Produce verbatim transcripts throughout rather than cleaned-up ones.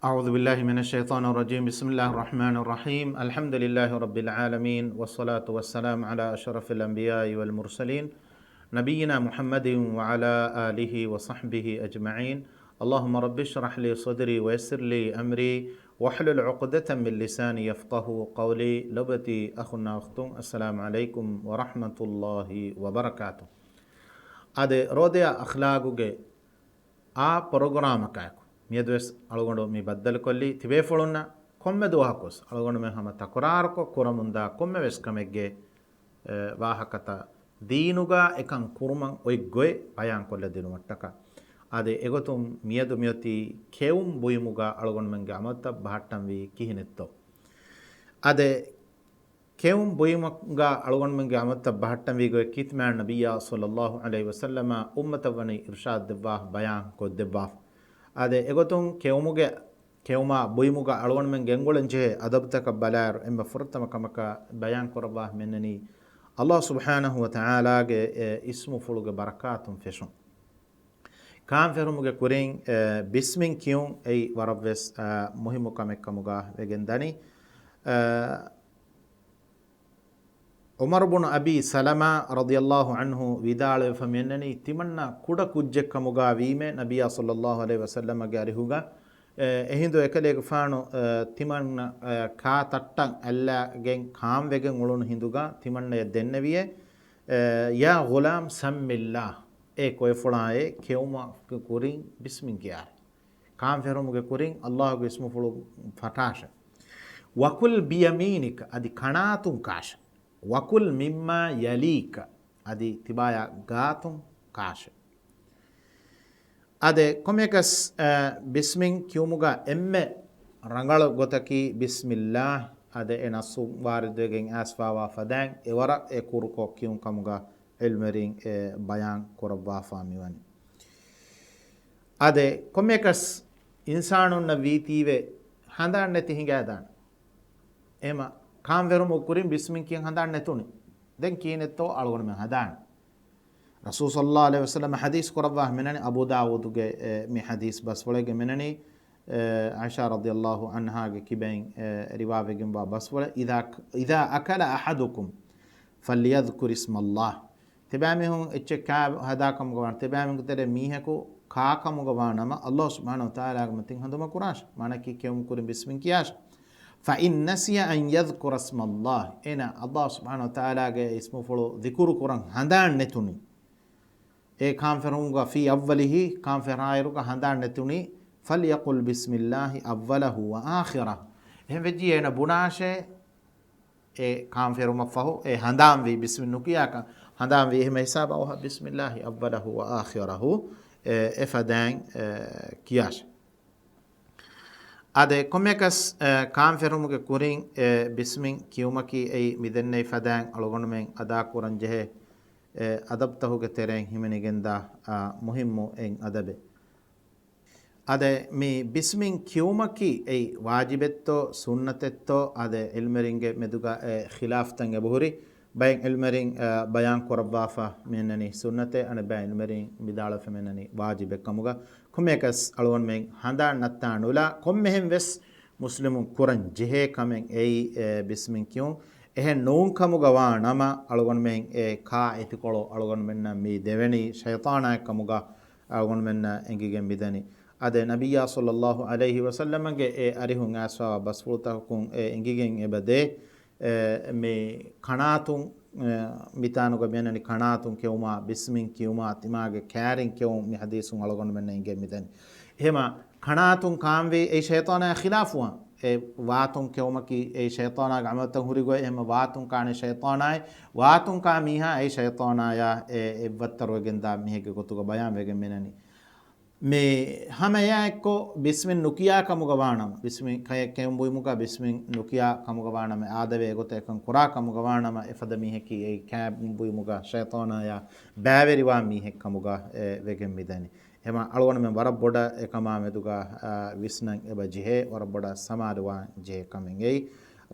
أعوذ بالله من الشيطان الرجيم. بسم الله الرحمن الرحيم. الحمد لله رب العالمين، والصلاة والسلام على أشرف الأنبياء والمرسلين، نبينا محمد وعلى آله وصحبه أجمعين. اللهم رب اشرح لي صدري ويسر لي أمري واحلل عقدة من لساني يفقهوا قولي. ލޮބުވެތި އަޚުންނާ އުޚްތުން، السلام عليكم ورحمة الله وبركاته. އާދެ، ރޯދަޔާ އަޚްލާގުގެ އާ ޕްރޮގްރާމަކާއެކު މިއަދުވެސް އަޅުގަނޑު މި ބައްދަލުކޮށްލީ ތިބޭފުޅުންނަށް ކޮންމެ ދުވަހަކުވެސް އަޅުގަނޑުމެން ހަމަ ތަކުރާރުކޮށް ކުރަމުންދާ ކޮންމެވެސް ކަމެއްގެ، އެ، ވާހަކަތައް ދީނުގަ އެކަން ކުރުމަށް އޮތްގޮތް ބަޔާންކޮށްލަދިނުމަށްޓަކާ. އާދެ، އެގޮތުން މިއަދު މިއޮތީ ކެއުން ބުއިމުގަ އަޅުގަނޑުމެންގެ އަމަލުތައް ބަހައްޓަންވީ ކިހިނެއްތޯ؟ އާދެ، ކެއުން ބުއިމުގަ އަޅުގަނޑުމެންގެ އަމަލުތައް ބަހައްޓަންވީ ގޮތް ކީރިތި މާތް ނަބިއްޔާ ޞައްލައްލާހު ޢަލައިހި ވަސައްލަމަ އުއްމަތަށް ވަނީ އިރުޝާދު ދެއްވާ، ބަޔާން ކޮށްދެއްވާފަ. އާދެ، އެގޮތުން ކެއުމުގެ، ކެއުމާ ބުއިމުގަ އަޅުގަނޑުމެން ގެންގުޅެން ޖެހޭ އަދަބުތަކަށް ބަލާއިރު، އެންމެ ފުރަތަމަ ކަމަކަށް ބަޔާން ކުރައްވާ މިންނަނީ، އައްލާހު ސުބްޙާނަހު ވަ ތަޢާލާގެ އެ އިސްމުފުޅުގެ ބަރަކާތުން ފެށުން. ކާން ފެށުމުގެ ކުރިން، އެ، ބިސްމިން ކިޔުން އެއީ ވަރަށްވެސް، އެ، މުހިއްމު ކަމެއް ކަމުގަ ވެގެން ދަނީ. އެ، ޢުމަރު ބުނު އަބީ ސަލަމާ ރަޟިޔައްލާހު ޢަންހު ވިދާޅުވެފަ މިއަންނަނީ، ތިމަންނަ ކުޑަ ކުއްޖެއް ކަމުގަ ވީމޭ ނަބިއްޔާ ޞައްލައްލާހު ޢަލައިހި ވަސައްލަމަގެ އަރިހުގަ، އެ، އެހިނދު އެކަލޭގެފާނު، އެ، ތިމަންނަ، އެ، ކާ ތައްޓަށް އައްލާގެން ކާން ވެގެން އުޅުނު ހިނދުގަ ތިމަންނަޔަށް ދެންނެވިއޭ، އެ، يا غلام سم الله. އޭ ކޮއެފުޅާއޭ، ކެއުމަށް ކުރިން ބިސްމިން ކިޔާށޭ. ކާން ފެށުމުގެ ކުރިން އައްލާހުގެ އިސްމުފުޅު ފަށާށޭ. وكل بيمينك، އަދި ކަނާތުން ކާށޭ. وكل مما يليك، އަދި ތިބާޔާ ގާތުން ކާށޭ. އާދެ، ކޮންމެއަކަސް، އަ، ބިސްމިން ކިޔުމުގަ އެންމެ ރަނގަޅު ގޮތަކީ ބިސްމިއްލާހް، އާދެ، އެ ނައްސު ވާރިދުވެގެން އައިސްފައިވާ ފަދައިން އެވަރަށް އެ ކުރުކޮށް ކިޔުން ކަމުގަ ޢިލްމުވެރިން އެ ބަޔާން ކުރައްވާފަ މިވަނީ. އާދެ، ކޮންމެއަކަސް އިންސާނުންނަށް ވީތީވެ ހަނދާން ނެތި ހިނގާދާނެ. އެހެމަ ކާން ފެށުމުގެ ކުރިން ބިސްމިން ކިޔަން ހަނދާން ނެތުނީ. ދެން ކިހިނެއްތޯ އަޅުގަނޑުމެން ހަނދާން. ރަސޫލު ޞައްލައްލާހު ޢަލައިހި ވަސައްލަމަ ޙަދީޘް ކުރައްވާ މިނަނީ އަބޫ ދާވޫދުގެ، އެ، މި ޙަދީޘް ބަސްފުޅެއްގެ މިނަނީ، އެ، ޢާއިޝާ ރަޟިޔައްލާހު ޢަންހާގެ ކިބައިން، އެ، ރިވާވެގެންވާ ބަސްފުޅެއް، إذا، إذا أكل أحدكم فليذكر اسم الله. ތިބާމީހުން އެއްޗެއް ކާ ހަދާ ކަމުގަ ވާނަމަ، ތިބާމީހުންގެ ތެރޭ މީހަކު ކާ ކަމުގަ ވާނަމަ، އައްލާހު ސުބްޙާނަހު ވަ ތަޢާލާގެ މަތިން ހަނދުމަ ކުރާށޭ. މާނައަކީ ކެއުމުގެ ކުރިން ބިސްމިން ކިޔާށޭ. فإن نسي أن يذكر اسم الله. އޭނަ އައްލާހު ސުބްޙާނަހު ވަ ތަޢާލާގެ އިސްމުފުޅު ޛިކުރު ކުރަން ހަނދާން ނެތުނީ، އެ ކާން ފެށުމުގަ، في أوله، ކާން ފެށާއިރުގަ ހަނދާން ނެތުނީ، فليقل بسم الله أوله وآخره. އެހެން ވެއްޖިއްޔާ އޭނަ ބުނާށޭ، އެ ކާން ފެށުމަށްފަހު އެ ހަނދާންވީ ބިސްމިން ނުކިޔާކަށް، ހަނދާންވީ އެހެމަ ހިސާބަށް އައްލާހު، بسم الله أوله وآخره، އެ، އެ ފަދައިން، އެ، ކިޔާށޭ. އާދެ، ކޮންމެއަކަސް، އެ، ކާން ފެށުމުގެ ކުރިން އެ ބިސްމިން ކިޔުމަކީ އެއީ މިދެންނެވި ފަދައިން އަޅުގަނޑުމެން އަދާކުރަން ޖެހޭ، އެ، އަދަބުތަހުގެ ތެރެއިން ހިމެނިގެންދާ، އާ، މުހިއްމު އެއް އަދަބެއް. އާދެ، މި ބިސްމިން ކިޔުމަކީ އެއީ ވާޖިބެއްތޯ ސުންނަތެއްތޯ، އާދެ، ޢިލްމުވެރިންގެ މެދުގަ އެ ޚިލާފްތައް އެބަހުރި. ބައެއް ޢިލްމުވެރިން، އަ، ބަޔާން ކުރައްވާފަ މިއަންނަނީ ސުންނަތޭ، އަނެއް ބައެއް ޢިލްމުވެރިން ވިދާޅުވެފަ މިއަންނަނީ ވާޖިބެއް ކަމުގަ. ކޮންމެއަކަސް އަޅުގަނޑުމެން ހަނދާން ނައްތާ ނުލާ، ކޮންމެހެން ވެސް މުސްލިމުން ކުރަން ޖެހޭ ކަމެއް އެއީ، އެ، ބިސްމިން ކިޔުން. އެހެން ނޫން ކަމުގަ ވާ ނަމަ، އަޅުގަނޑުމެން އެ ކާ އެތިކޮޅު އަޅުގަނޑުމެންނަށް މި ދެވެނީ ޝައިޠާނާއެއް ކަމުގަ އަޅުގަނޑުމެންނަށް އެނގިގެން މިދަނީ. އާދެ، ނަބިއްޔާ ޞައްލައްލާހު ޢަލައިހި ވަސައްލަމަގެ އެ އަރިހުން އައިސްފައިވާ ބަސްފުޅުތަކަކުން އެ އެނގިގެން އެބަދޭ. އެ، މި ކަނާތުން، އެ، މިތާނުގަ މިއަންނަނީ ކަނާތުން ކެއުމާ، ބިސްމިން ކިޔުމާ، ތިމާގެ ކާރިން ކެއުން މި ޙަދީޘުން އަޅުގަނޑުމެންނަށް އެނގޭ މިދަނީ. އެހެމަ ކަނާތުން ކާންވީ އެއީ ޝައިޠާނާ ޚިލާފުވާން. އެ ވާތުން ކެއުމަކީ އެއީ ޝައިޠާނާގެ ޢަމަލުތައް ހުރި ގޮތް. އެހެމަ ވާތުން ކާނީ ޝައިޠާނާއޭ، ވާތުން ކާ މީހާ އެއީ ޝައިޠާނާޔާ އެ އެއްވައްތަރުވެގެންދާ މީހެއްގެ ގޮތުގަ ބަޔާންވެގެން މިނަނީ. މި ހަމަ އެއާއެއްކޮށް ބިސްމިން ނުކިޔާ ކަމުގަ ވާނަމަ، ބިސްމިން ކައެއް ކެއުން ބުއިމުގަ ބިސްމިން ނުކިޔާ ކަމުގަ ވާނަމަ، އާދެވޭ އެގޮތަށް އެކަން ކުރާ ކަމުގަ ވާނަމަ، އެފަދަ މީހަކީ އެއީ ކާ ބުއިމުގަ ޝައިޠާނާޔާ ބައިވެރިވާ މީހެއް ކަމުގަ އެ ވެގެން މިދަނީ. އެހެމަ އަޅުގަނޑުމެން ވަރަށް ބޮޑަށް އެކަމާ މެދުގަ، އާ، ވިސްނަން އެބަ ޖެހޭ، ވަރަށް ބޮޑަށް ސަމާލުވާން ޖެހޭ ކަމެއް އެއީ.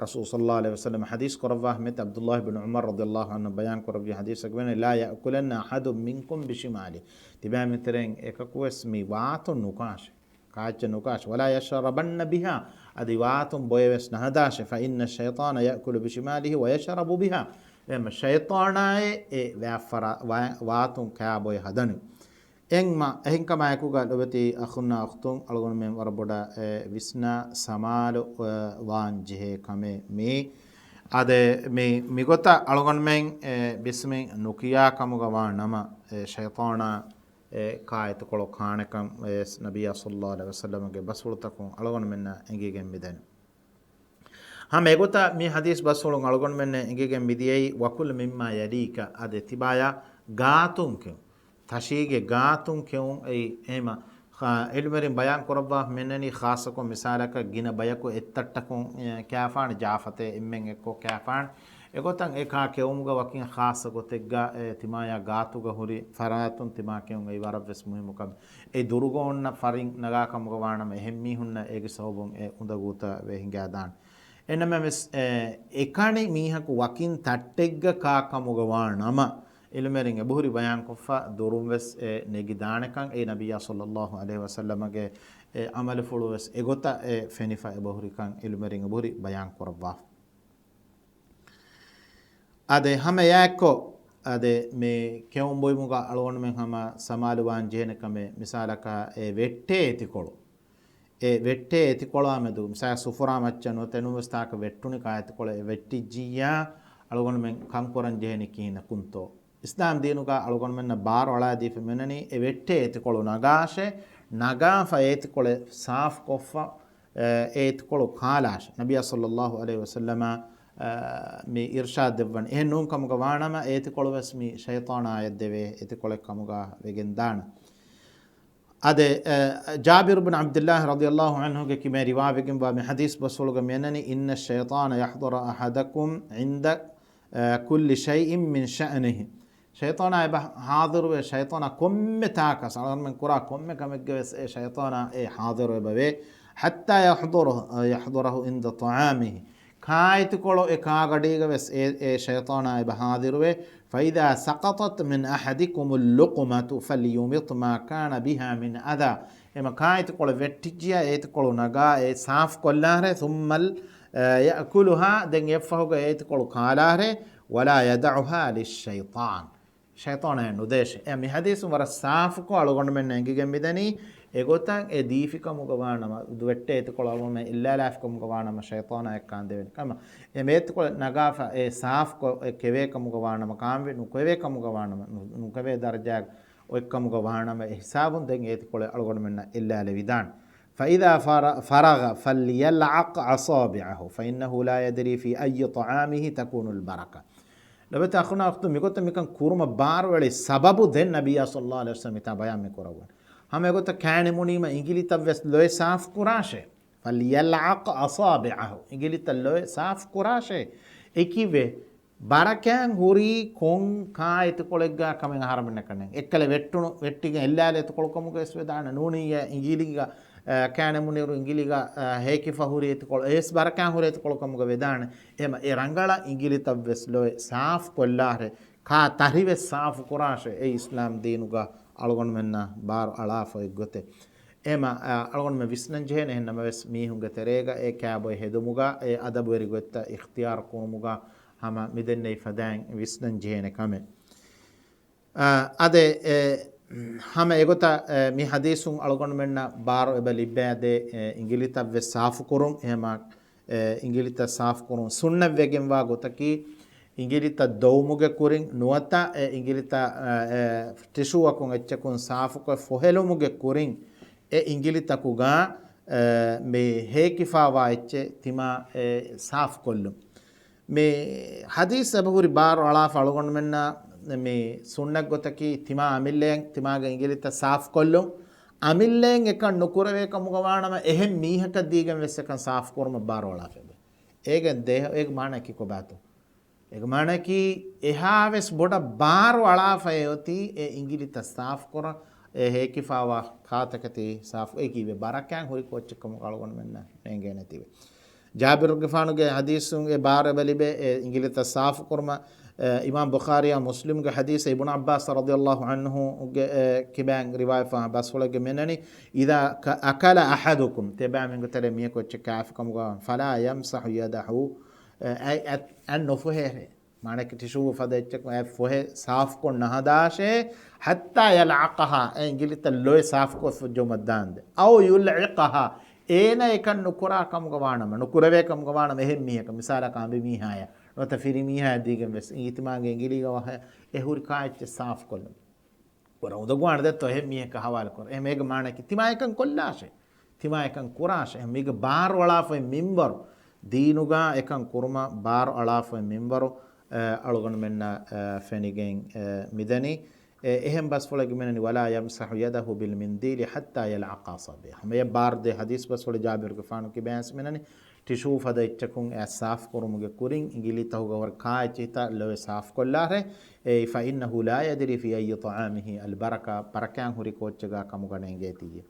ރަސޫލު ޞައްލައްލާހު ޢަލައިހި ވަސައްލަމަ ޙަދީޘް ކުރައްވާ މިތަ ޢަބްދުﷲ ބިން ޢުމަރު ރަޟިޔަﷲ ޢަންހު ބަޔާން ކުރެއްވި ޙަދީޘެއްގަ ވަނީ، لا يأكلن أحد منكم بشماله. ތިބާމީހުން ތެރެއިން އެކަކުވެސް މި ވާތުން ނުކާށޭ. ކާއެއްޗެއް ނުކާށެ. ولا يشربن بها، އަދި ވާތުން ބޮއެވެސް ނަހަދާށެ. فإن الشيطان يأكل بشماله ويشرب بها. އެހެން ޝައިޠާނާއޭ އެ ވާތުން ކާ ބޮއެ ހަދަނީ. އެހެންމަ، އެހެންކަމާއެކުގަ ލޮބެތި އަޚުންނާ އުޚްތުން، އަޅުގަނޑުމެން ވަރަށް ބޮޑަށް އެ ވިސްނާ ސަމާލު، އެ، ވާން ޖެހޭ ކަމެއް މީ. އާދެ، މި، މިގޮތަށް އަޅުގަނޑުމެން އެ ބިސްމި ނުކިޔާ ކަމުގަ ވާ ނަމަ، އެ ޝައިޠާނާ އެ ކާ އެތިކޮޅު ކާނެކަން ވެސް ނަބިއްޔާ ޞައްލައްލާހު ޢަލައިހި ވަސައްލަމަގެ ބަސްފުޅުތަކުން އަޅުގަނޑުމެންނަށް އެނގިގެން މިދަނީ. ހަމަ އެގޮތަށް މި ޙަދީޘް ބަސްފުޅުން އަޅުގަނޑުމެންނަށް އެނގިގެން މިދިޔައީ، وكل مما يليك، އާދެ، ތިބާޔާ ގާތުން ކެއުން، ތަށީގެ ގާތުން ކެއުން އެއީ. އެހެމަ، އިލްމުވެރިން ބަޔާން ކުރައްވާ މިނަނީ، ޚާއްޞަކޮށް މިސާލަކަށް ގިނަ ބަޔަކު އެއްތައްޓަކުން، އެ، ކާފާނެ، ޖާފަތޭ އެންމެން އެއްކޮށް ކާފާނެ. އެގޮތަށް އެ ކާ ކެއުމުގަ ވަކިން ޚާއްޞަ ގޮތެއްގަ، އެ، ތިމާޔާ ގާތުގަ ހުރި ފަރާތުން ތިމާ ކެއުން އެއީ ވަރަށްވެސް މުހިއްމު ކަމެއް. އެ ދުރުގަ އޮންނަ ފަރިން ނަގާ ކަމުގަ ވާނަމަ، އެހެން މީހުންނަށް އޭގެ ސަބަބުން އެ އުނދަގޫތައް ވެ ހިނގާދާނެ. އެނަމަވެސް، އެ، އެކަނި މީހަކު ވަކިން ތައްޓެއްގަ ކާ ކަމުގަ ވާ ނަމަ، އިލްމުވެރިން އެބަހުރި ބަޔާންކޮށްފަ ދުރުން ވެސް އެ ނެގިދާނެކަން އެ ނަބިއްޔާ ޞައްލައްލާހު ޢަލައިހި ވަސައްލަމަގެ އެ ޢަމަލުފުޅު ވެސް އެގޮތަށް އެ ފެނިފަ އެބަހުރިކަން އިލްމުވެރިން އެބަހުރި ބަޔާން ކުރައްވާފަ. އާދެ، ހަމަ އެއާއެއްކޮށް، އާދެ، މި ކެއުން ބޮއިމުގަ އަޅުގަނޑުމެން ހަމަ ސަމާލުވާން ޖެހޭނެ ކަމެއް، މިސާލަކަށް އެ ވެއްޓޭ އެތިކޮޅު. އެ ވެއްޓޭ އެތިކޮޅާ މެދު، މިސާލަކަށް ސުފުރާ މައްޗަށް ނުވަތަ އެނޫންވެސް ތާކަށް ވެއްޓުނި ކާ އެތިކޮޅެއް އެ ވެއްޓިއްޖިއްޔާ، އަޅުގަނޑުމެން ކަންކުރަން ޖެހޭނީ ކިހިނަކުންތޯ؟ އިސްލާމް ދީނުގަ އަޅުގަނޑުމެންނަށް ބާރު އަޅާދީފަ މިނަނީ، އެ ވެއްޓޭ އެތިކޮޅު ނަގާށޭ، ނަގާފަ އެ އެތިކޮޅެއް ސާފުކޮށްފަ، އެ، އެ އެތިކޮޅު ކާލާށޭ. ނަބިއްޔާ ޞައްލައްލާހު ޢަލައިހި ވަސައްލަމަ، އެ، މި އިރްޝާދު ދެއްވަނީ. އެހެން ނޫން ކަމުގަ ވާނަމަ، އެ އެތިކޮޅު ވެސް މި ޝައިޠާނާ އަޔަށް ދެވޭ އެތިކޮޅެއް ކަމުގަ ވެގެން ދާނެ. އާދެ، އެ، ޖާބިރު ބިން ޢަބްދިއްލާހި ރަޟިޔައްލާހު ޢަންހުގެ ކިބައިން ރިވާވެގެންވާ މި ޙަދީޘް ބަސްފުޅުގަ މިއަންނަނީ، إن الشيطان يحضر أحدكم عند، އެ، كل شيء من شأنه. ޝައިޠާނާ އެބަ ޙާޟިރުވޭ، ޝައިޠާނާ ކޮންމެ ތާކަސް، އަޅުގަނޑުމެން ކުރާ ކޮންމެ ކަމެއްގަ ވެސް އެ ޝައިޠާނާ އެ ޙާޟިރު އެބަވޭ. حتى يحضره، يحضره عند طعامه. ކާ އެތިކޮޅު އެ ކާގަޑީގަ ވެސް އެ، އެ ޝައިޠާނާ އެބަ ޙާޟިރުވޭ. فإذا سقطت من أحدكم اللقمة فليمط ما كان بها من أذى. އެމަ ކާ އެތިކޮޅު ވެއްޓިއްޖިޔާ އެ އެތިކޮޅު ނަގާ އެ ސާފު ކޮށްލާށޭ، ثم، އެ، يأكلها، ދެން އެއަށްފަހުގަ އެ އެތިކޮޅު ކާލާށޭ، ولا يدعها للشيطان. ޝައިޠާނާއަށް ނުދޭށޭ. އެ މި ޙަދީޘުން ވަރަށް ސާފުކޮށް އަޅުގަނޑުމެންނަށް އެނގިގެން މިދަނީ، އެގޮތަށް އެ ދީފިކަމުގަ ވާނަމަ، ދުވެއްޓޭ އެތިކޮޅު އަޅުގަނޑުމެން އެއްލާލާފިކަމުގަ ވާނަމަ، ޝައިޠާނާއަށް ކާންދެވޭނެ ކަމަށް. އެ މޭތިކޮޅެއް ނަގާފަ، އެ ސާފުކޮށް، އެ ކެވޭ ކަމުގަ ވާނަމަ، ކާންވެ ނުކެވޭ ކަމުގަ ވާނަމަ، ނު-، ނުކެވޭ ދަރަޖާއަށް އޮތްކަމުގަ ވާނަމަ، އެ ހިސާބުން ދެން އޭތިކޮޅެއް އަޅުގަނޑުމެންނަށް އެއްލާލެވިދާނެ. فإذا فر-، فرغ فليلعق أصابعه فإنه لا يدري في أي طعامه تكون البركة. ލޮބެތި އަޚުންނާ އުޚްތުން، މިގޮތަށް މިކަން ކުރުމަށް ބާރުއެޅި ސަބަބު ދެން ނަބިއްޔާ ޞައްލައްލާހު ޢަލައިހި ވަސައްލަމަ މިތާ ބަޔާން މި ކުރައްވަނީ. ހަމަ އެގޮތަށް ކާނެ މުނީމަ އިނގިލިތައް ވެސް ލޮއެ ސާފު ކުރާށޭ. فليلعق أصابعه. އިނގިލިތައް ލޮއެ ސާފު ކުރާށޭ. އެކިވެ ބަރަކާތް ހުރީ ކޮން ކާ އެތިކޮޅެއްގަ ކަމެއް އަހަރަމެންނަކަށް ނެތް. އެއްކަލަ ވެއްޓުނު، ވެއްޓިގެން އެއްލާލެ އެތިކޮޅު ކަމުގަ ވެސް ވެދާނެ. ނޫނިއްޔާ އިނގިލިގަ، އަ، ކާނެ މުނީރު އިނގިލިގަ، އަ، ހޭކިފަ ހުރި އެތިކޮޅު، އެސް ބަރަކާތް ހުރި އެތިކޮޅު ކަމުގަ ވެދާނެ. އެމަ އެ ރަނގަޅަށް އިނގިލިތައް ވެސް ލޮއެ ސާފު ކޮށްލާށޭ. ކާ ތަށި ވެސް ސާފު ކުރާށޭ. އެ އިސްލާމް ދީނުގަ އަޅުގަނޑުމެންނަށް ބާރު އަޅާފަ އޮތްގޮތެއް. އެމަ، އަ، އަޅުގަނޑުމެން ވިސްނަން ޖެހޭނެ އެހެން ނަމަވެސް މީހުންގެ ތެރޭގަ އެ ކާބޮއި ހެދުމުގަ އެ އަދަބުވެރި ގޮތްތައް އިޚްތިޔާރު ކުރުމުގަ ހަމަ މިދެންނެވި ފަދައިން ވިސްނަން ޖެހޭނެ ކަމެއް. އާ، އަދެ، އެ، ހަމަ އެގޮތަށް، އެ، މި ޙަދީޘުން އަޅުގަނޑުމެންނަށް ބާރު އެބަ ލިއްބައިދޭ، އެ، އިނގިލިތައް ވެސް ސާފުކުރުން، އެހެމަ، އެ، އިނގިލިތައް ސާފުކުރުން ސުންނަތްވެގެންވާ ގޮތަކީ، އިނގިލިތައް ދޮވުމުގެ ކުރިން ނުވަތަ، އެ، އިނގިލިތައް، އެ، ޓިޝޫއަކުން އެއްޗަކުން ސާފުކޮށް ފޮހެލުމުގެ ކުރިން، އެ އިނގިލިތަކުގަ، އެ، މި ހޭކިފާވާ އެއްޗެއް ތިމާ، އެ، ސާފުކޮށްލުން. މި ޙަދީޘް އެބަހުރި ބާރު އަޅާފަ އަޅުގަނޑުމެންނަށް މި ސުންނަތް ގޮތަކީ ތިމާ އަމިއްލައަށް ތިމާގެ އިނގިލިތައް ސާފުކޮށްލުން. އަމިއްލައަށް އެކަން ނުކުރެވޭ ކަމުގަ ވާނަމަ، އެހެން މީހަކަށް ދީގެން ވެސް އެކަން ސާފުކުރުމަށް ބާރު އަޅާފައެވެ. އޭގެ ދޭ-، އޭގެ މާނައަކީ ކޮބާތޯ؟ އޭގެ މާނައަކީ އެހާވެސް ބޮޑަށް ބާރު އަޅާފައި އޮތީ އެ އިނގިލިތައް ސާފުކުރަން، އެ ހޭކިފާވާ ކާތަކެތި ސާފު، އެކީވެ ބަރަކާތް ހުރި ކޯއްޗެއް ކަމުގަ އަޅުގަނޑުމެންނަށް ނޭނގޭނެތީވެ. ޖާބިރުގެފާނުގެ ޙަދީޘުން އެ ބާރު އެބަ ލިބޭ، އެ އިނގިލިތައް ސާފުކުރުމަށް، އެ، އިމާމް ބުޚާރީއާ މުސްލިމްގެ ޙަދީޘް، އިބްނު ޢައްބާސް ރަޟިޔަﷲ ޢަންހުގެ، އެ، ކިބައިން ރިވާޔަތްވާ ބަސްފުޅެއްގެ މިނަނީ، إذا ك-، أكل أحدكم، ތިބާމެންގެ ތެރޭ މީހަކު އެއްޗެއް ކާފި ކަމުގަ، فلا يمسح يده، އެ، އަތް، އަތް ނުފޮހޭ. މާނައަކީ ޓިޝޫ ފަދަ އެއްޗަކު އެ ފޮހެ ސާފްކޮށް ނަހަދާށޭ، حتى يلعقها، އެ އިނގިލިތައް ލޮއެ ސާފްކޮށް ޖެހުމަށް ދާންދެން. أو يلعقها، އޭނަ އެކަން ނުކުރާ ކަމުގަ ވާނަމަ، ނުކުރެވޭ ކަމުގަ ވާނަމަ، އެހެން މީހަކަށް، މިސާލަކަށް އަނބިމީހާޔަށް ނުވަތަ ފިރިމީހާޔަށް ދީގެން ވެސް ތިމާގެ އިނގިލީގަ ވަހައި އެ ހުރި ކާ އެއްޗެއް ސާފްކޮށްލުން. ކުރަ އުނދަގޫ އަނެއް ދެއްތޯ އެހެން މީހަކަށް ހަވާލު ކުރ. އެހެން އޭގެ މާނައަކީ ތިމާ އެކަން ކޮށްލާށޭ. ތިމާ އެކަން ކުރާށޭ. އެހެން މީގެ ބާރު އަޅާފައި މިންވަރު. ދީނުގަ އެކަން ކުރުމަށް ބާރު އަޅާފައި މިންވަރު، އަޅުގަނޑުމެންނަށް، އަ، ފެނިގެން، އަ، މިދަނީ. އެ، އެހެން ބަސްފުޅެއްގެ މިނަނީ، ولا يمسح يده بالمنديل حتى يلعق أصابعه. ހަމަޔަށް ބާރު ދޭ ޙަދީޘް ބަސްފުޅެއް ޖާބިރުގެފާނު ކިބައިންސް މިނަނީ. ޓިޝޫ ފަދަ އެއްޗަކުން އެ ސާފް ކުރުމުގެ ކުރިން އިނގިލިތަކުގަ ހުރި ކާ އެއްޗެއް ހިތާ ލޮވެ ސާފް ކޮށްލާށޭ. އެ، فإنه لا يدري في أي طعامه البركة، ބަރަކާތް ހުރި ކޯއްޗެއްގަ ކަމުގަ ނޭނގޭތީއޭ.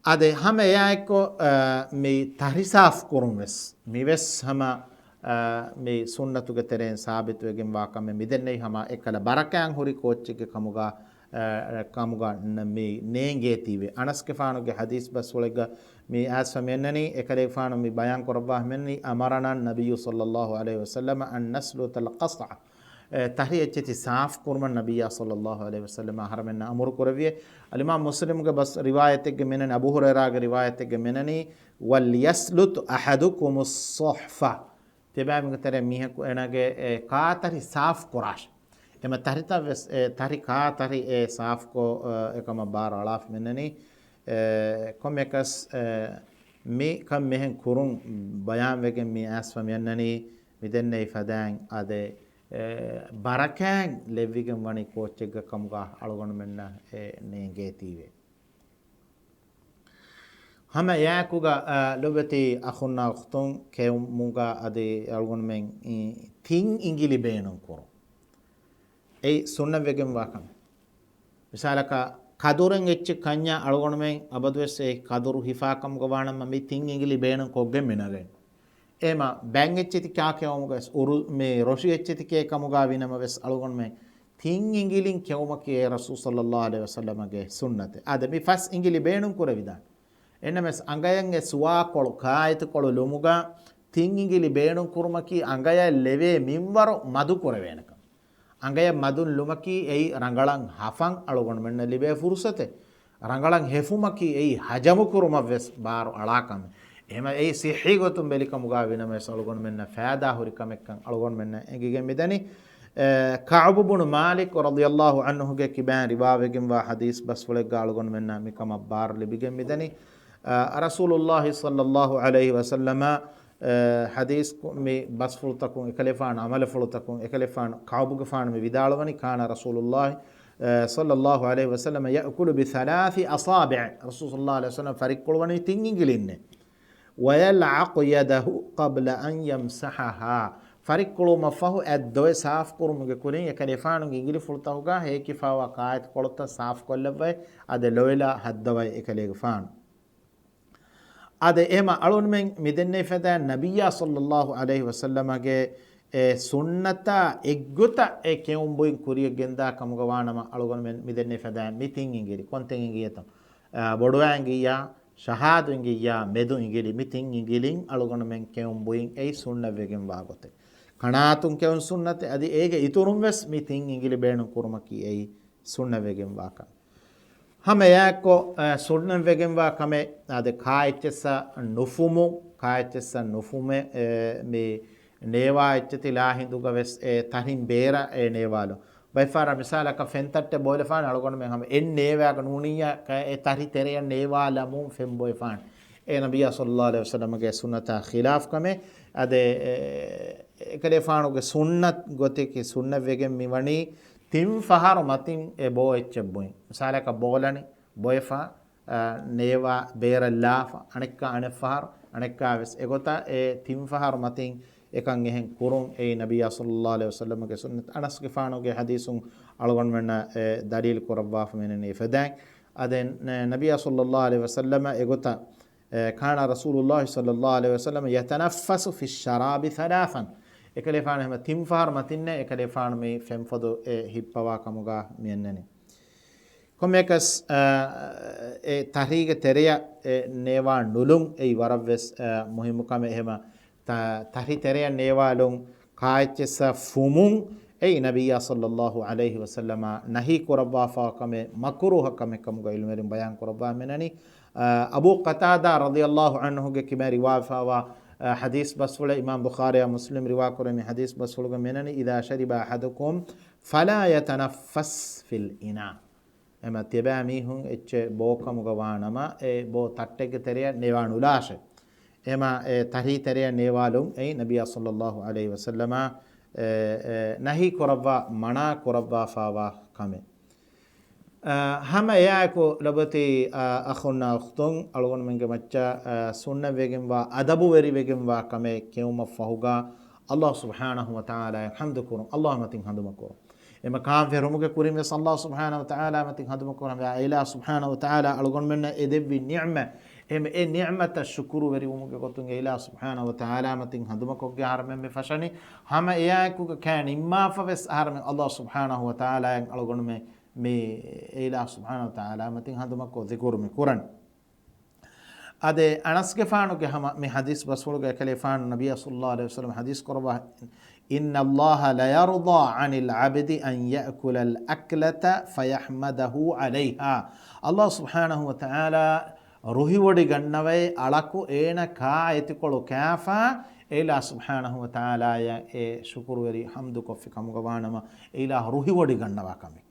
އާދެ، ހަމަ އެއާއެއްކޮށް، އަ، މި ތަހި ސާފް ކުރުން ވެސް، މި ވެސް ހަމަ، އަ، މި ސުންނަތުގެ ތެރެއިން ސާބިތުވެގެންވާ ކަމެއް. މިދެންނެވި ހަމަ އެއްކަލަ ބަރަކާތް ހުރި ކޯއްޗެއްގެ ކަމުގަ، އަ، ކަމުގަ ނަ-، މި ނޭނގޭތީވެ. އަނަސްގެފާނުގެ ޙަދީޘް ބަސްފުޅެއްގަ މި އައިސްފަ މިއަންނަނީ، އެކަލޭގެފާނު މި ބަޔާން ކުރައްވާ މިއަންނަނީ، أمرنا النبي صلى الله عليه وسلم أن نسلت القصعة. އެ، ތަހި އެއްޗެތި ސާފް ކުރުމަށް ނަބިއްޔާ ޞައްލައްލާހު ޢަލައިހި ވަސައްލަމަ އަހަރެމެންނަށް އަމުރު ކުރެއްވިއޭ. އަލްއިމާމް މުސްލިމްގެ ބަސް ރިވާޔަތެއްގެ މިނަނީ، އަބޫ ހުރައިރާގެ ރިވާޔަތެއްގެ މިނަނީ، وليسلت أحدكم الصحفة. ތިބާމެންގެ ތެރޭ މީހަކު އޭނާގެ، އެ، ކާތަރި ސާފް ކުރާށޭ. އެމަ ތަރިތައް ވެސް، އެ، ތަރި ކާތަރި އެ ސާފްކޮށް، އެ، އެކަމަށް ބާރު އަޅާފަ މިނަނީ. އެ، ކޮންމެއަކަސް، އެ، މި ކަން މިހެން ކުރުން ބަޔާންވެގެން މި އައިސްފަ މިއަންނަނީ، މިދެންނެވި ފަދައިން އާދެ، އެ، ބަރަކާތް ލެއްވިގެން ވަނީ ކޯއްޗެއްގެ ކަމުގަ އަޅުގަނޑުމެންނަށް އެ ނޭނގޭތީވެ. ހަމަ އެއާއެކުގަ، އަ، ލޮބެތި އަޚުންނާ އުޚްތުން ކެއުމުގަ އަދި އަޅުގަނޑުމެން ތިން އިނގިލި ބޭނުން ކުރުން. އެއީ ސުންނަތްވެގެންވާ ކަމެއް. މިސާލަކަށް ކަދުރެއް އެއްޗެއް ކަންޏާ އަޅުގަނޑުމެން އަބަދުވެސް އެ ކަދުރު ހިފާ ކަމުގަ ވާނަމަ މި ތިން އިނގިލި ބޭނުން ކޮށްގެން މި ނަގަން. އެމަ ބައެއް އެއްޗެތި ކާކެއުމުގަ ވެސް އުރު-، މި ރޮށި އެއްޗެތި ކޭ ކަމުގަ ވިނަމަ ވެސް އަޅުގަނޑުމެން ތިން އިނގިލިން ކެއުމަކީ އެ ރަސޫލު ޞައްލައްލާހު ޢަލައިހި ވަސައްލަމަގެ ސުންނަތެއް. އާދެ، މި ފަސް އިނގިލި ބޭނުން ކުރެވިދާނެ. އެންނަމެސް އަނގަޔަށް އެ ސުވާކޮޅު، ކާއެތުކޮޅު ލުމުގަ ތިން އިނގިލި ބޭނުން ކުރުމަކީ އަނގަޔަށް ލެވޭ މިންވަރު މަދު ކުރެވޭނެ ކަމެއް. އަނގަޔަށް މަދުން ލުމަކީ އެއީ ރަނގަޅަށް ހަފަން އަޅުގަނޑުމެންނަށް ލިބޭ ފުރުސަތެއް. ރަނގަޅަށް ހެފުމަކީ އެއީ ހަޖަމު ކުރުމަށް ވެސް ބާރު އަޅާ ކަމެއް. އެހެން އެއީ ޞިއްޙީ ގޮތުން ބެލި ކަމުގަ ވިނަމަވެސް އަޅުގަނޑުމެންނަށް ފައިދާ ހުރި ކަމެއްކަން އަޅުގަނޑުމެންނަށް އެނގިގެން މިދަނީ. އެ، ކަޢުބު ބުނު މާލިކު ރަޟިޔަﷲ ޢަންހުގެ ކިބައިން ރިވާވެގެންވާ ޙަދީޘް ބަސްފުޅެއްގަ އަޅުގަނޑުމެންނަށް މިކަމަށް ބާރު ލިބިގެން މިދަނީ. އަ، ރަސޫލުﷲ ޞައްލައްލާހު ޢަލައިހި ވަސައްލަމަ، އެ، ޙަދީޘް ކު-، މި ބަސްފުޅުތަކުން އެކަލޭފާނު، ޢަމަލުފުޅުތަކުން އެކަލޭފާނު، ކަޢުބުގެފާނު މި ވިދާޅުވަނީ، كان رسول الله، އެ، صلى الله عليه وسلم يأكل بثلاث أصابع. ރަސޫލު ޞައްލައްލާހު ޢަލައިހި ވަސައްލަމަ ފަރިއްކުޅުވަނީ ތިން އިނގިލިންނޭ. ويلعق يده قبل أن يمسحها. ފަރިއްކުޅުމަށްފަހު އެ ދޮވެ ސާފުކުރުމުގެ ކުރިން އެކަލޭފާނުގެ އިނގިލިފުޅުތަކުގަ ހޭކިފާވާ ކާއެތު ކޮޅުތައް ސާފުކޮށްލައްވައި، އަދި ލޮވެލާ ހައްދަވައި އެކަލޭގެފާނު. އަދި އެމަ އަޅުގަނޑުމެން މިދެންނެވި ފަދައިން ނަބިއްޔާ ޞައްލައްލާހު ޢަލައިހި ވަސައްލަމަގެ އެ ސުންނަތާ އެއްގޮތަށް އެ ކެއުން ބުއިން ކުރިޔަށް ގެންދާ ކަމުގަ ވާނަމަ އަޅުގަނޑުމެން މިދެންނެވި ފަދައިން މި ތިން އިނގިލި، ކޮންތެއް އިނގިޔަތޯ؟ އަ، ބޮޑުވާ އިނގިއްޔާ، ޝަހާދު އިނގިއްޔާ، މެދު އިނގިލި، މި ތިން އިނގިލިން އަޅުގަނޑުމެން ކެއުން ބުއިން އެއީ ސުންނަތްވެގެންވާ ގޮތެއް. ކަނާތުން ކެއުން ސުންނަތެއް، އަދި އޭގެ އިތުރުން ވެސް މި ތިން އިނގިލި ބޭނުން ކުރުމަކީ އެއީ ސުންނަތްވެގެންވާ ކަމެއް. ހަމަ އެއާއެއްކޮށް، އަ، ސުންނަތްވެގެންވާ ކަމެއް، އާދެ، ކާއެއްޗެއްސަށް ނުފުމު، ކާއެއްޗެއްސަށް ނުފުމެއް، އެ، މި ނޭވާ އެއްޗެތި ލާ ހިނދުގަ ވެސް އެ ތަރިން ބޭރަށް އެ ނޭވާލު. ބައެއްފަހަރަށް މިސާލަކަށް ފެންތައްޓެއް ބޯލެފާނެ އަޅުގަނޑުމެން ހަމަ އެއް ނޭވާގަ ނޫނިއްޔާ ކަ-، އެ ތަރި ތެރެޔަށް ނޭވާލަމުން ފެން ބޮއެފާނެ. އެ ނަބިއްޔާ ޞައްލައްލާހު ޢަލައިހި ވަސައްލަމަގެ ސުންނަތާ ޚިލާފު ކަމެއް. އަދި އެ، އެކަލޭފާނުގެ ސުންނަތް ގޮތެކޭ، ސުންނަތްވެގެން މިވަނީ ތިން ފަހަރު މަތިން އެ ބޯ އެއްޗެއް ބުއިން. މިސާލަކަށް ބޯލަނީ، ބޮއެފާ، އަ، ނޭވާ ބޭރަށް ލާފަ، އަނެއްކާ އަނެއް ފަހަރު، އަނެއްކާ ވެސް އެގޮތަށް އެ ތިން ފަހަރު މަތިން އެކަން އެހެން ކުރުން އެއީ ނަބިއްޔާ ޞައްލައްލާހު ޢަލައިހި ވަސައްލަމަގެ ސުންނަތް. އަނަސްގެފާނުގެ ޙަދީޘުން އަޅުގަނޑުމެންނަށް އެ ދަލީލު ކުރައްވާފަ މިނަނީ ފަދައިން. އަދި ނަ-، ނަބިއްޔާ ޞައްލައްލާހު ޢަލައިހި ވަސައްލަމަ އެގޮތަށް، އެ، كان رسول الله صلى الله عليه وسلم يتنفس في الشراب ثلاثا. އެކަލޭފާނު ހަމަ ތިން ފަހަރު މަތިންނޭ އެކަލޭފާނު މި ފެންފޮދު އެ ހިއްޕަވާ ކަމުގަ މި އަންނަނީ. ކޮންމެއަކަސް، އަ، އެ ތަހްރީގެ ތެރެޔަށް އެ ނޭވާ ނުލުން އެއީ ވަރަށްވެސް، އަ، މުހިއްމު ކަމެއް. އެހެމަ ތަ-، ތަހްރީ ތެރެޔަށް ނޭވާލުން ކާއެއްޗެއްސަށް ފުމުން އެއީ ނަބިއްޔާ ޞައްލައްލާހު ޢަލައިހި ވަސައްލަމަ ނަހީ ކުރައްވާފާ ކަމެއް، މަކުރޫހަ ކަމެއް ކަމުގަ ޢިލްމުވެރިން ބަޔާން ކުރައްވާ މިނަނީ. އަ، އަބޫ ޤަތާދާ ރަޟިޔައްލާހު ޢަންހުގެ ކިބައިން ރިވާވެފާވާ، އަ، ޙަދީޘް ބަސްފުޅެއް އިމާމް ބުޚާރީއާ މުސްލިމް ރިވާކުރެއްވި ޙަދީޘް ބަސްފުޅުގަ މިނަނީ، إذا شرب أحدكم فلا يتنفس في الإناء. އެމަ ތިޔަބައިމީހުން އެއްޗެއް ބޯ ކަމުގަ ވާނަމަ، އެ ބޯ ތައްޓެއްގެ ތެރެއަށް ނޭވާނުލާށޭ. އެމަ އެ ތަހްރީ ތެރެއަށް ނޭވާލުން އެއީ ނަބިއްޔާ ޞައްލައްލާހު ޢަލައިހި ވަސައްލަމަ، އެ، އެ، ނަހީ ކުރައްވާ، މަނާ ކުރައްވާފާވާ ކަމެއް. އަ، ހަމަ އެއާއެކު ލޮބުވެތި، އަ، އަޚުންނާ އުޚްތުން، އަޅުގަނޑުމެންގެ މައްޗަށް، އަ، ސުންނަތްވެގެންވާ، އަދަބުވެރިވެގެންވާ ކަމެއް ކެއުމަށްފަހުގަ، އައްލާހު ސުބްޙާނަހު ވަތަޢާލާއަށް ޙަމްދުކުރުން، އައްލާހު މަތިން ހަނދުމަކުރުން. އެމަ ކާން ފެރުމުގެ ކުރިން ވެސް އައްލާހު ސުބްޙާނަހު ވަތަޢާލާ މަތިން ހަނދުމަކުރަން. އެ އިލާހު ސުބްޙާނަހު ވަތަޢާލާ އަޅުގަނޑުމެންނަށް އެ ދެއްވި ނިޢުމަތް، އެމަ އެ ނިޢުމަތަށް ޝުކުރުވެރިވުމުގެ ގޮތުން އެ އިލާހު ސުބްޙާނަހު ވަތަޢާލާ މަތިން ހަނދުމަކޮށްގެން އަހަރެމެން މި ފަށަނީ. ހަމަ އެއާއެކުގަ ކާ ނިންމާފަވެސް އަހަރެމެން އައްލާހު ސުބްޙާނަހު ވަތަޢާލާއަށް އަޅުގަނޑުމެން މި އެ އިލާހު ސުބްޙާނަހު ވަތަޢާލާ މަތިން ހަނދުމަކޮށް ޛިކުރު މި ކުރަން. އަދި އަނަސްގެފާނުގެ ހަމަ މި ޙަދީޘް ބަސްފުޅުގަ އެކަލޭފާނު ނަބިއްޔާ ޞައްލައްލާހު ޢަލައިހި ވަސައްލަމަ ޙަދީޘް ކުރައްވާ، إن الله ليرضى عن العبد أن يأكل الأكلة فيحمده عليها. އައްލާހު ސުބްޙާނަހު ވަތަޢާލާ ރުހިވޮޑިގަންނަވައި އަޅަކު އޭނަ ކާ އެތިކޮޅު ކާފާ އެ އިލާހު ސުބްޙާނަހު ވަތަޢާލާއަށް އެ ޝުކުރުވެރި ޙަމްދުކޮށްފި ކަމުގަ ވާނަމަ، އެ އިލާހު ރުހިވޮޑިގަންނަވާ ކަމެއް.